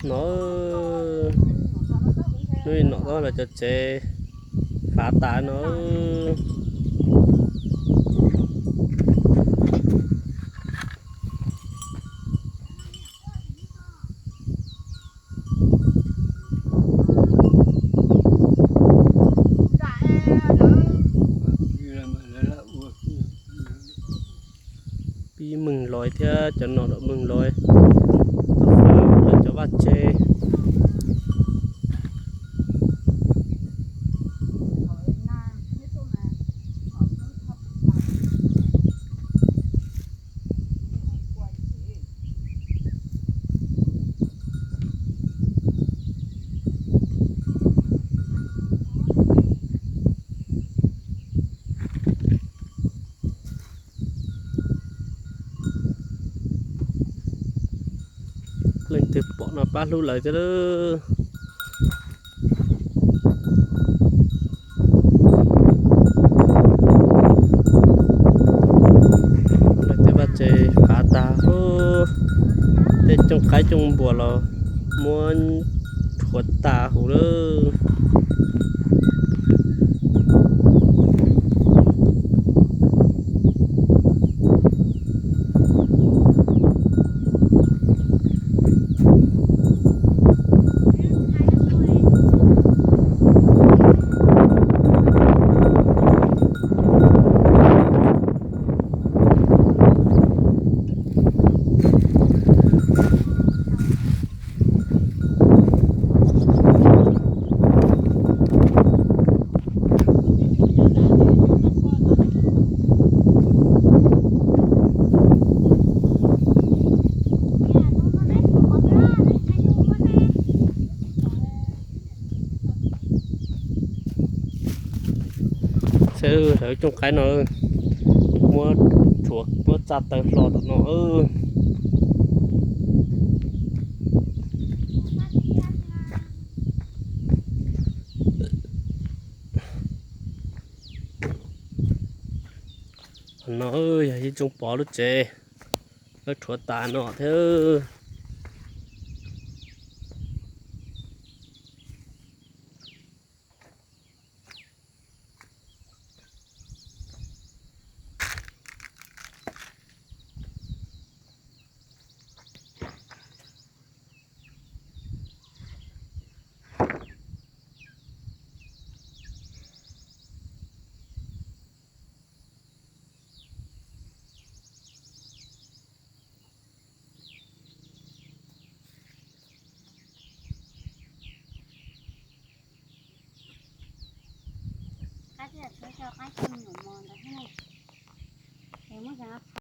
No, hnub no los cov tsev fav tas no. Pib Meeg Lais thiab cov nom Meeg Lais, cov vaj tse. Leej twg pom no pab hlub lawv thiab. Tej vaj tse fav tas, tej cooj qaib cooj npua los muab rhuav tas huv lawm. Sawv daws cooj qaib no muab rhuav muab tsa taw hlo tom no. No yog ib tsoom pov lub tsev, lawv rhuav tas no thiab. Qab tias tshuav cov qaib coj mus nyuam mos ntawd thiab ne. Es muab cov no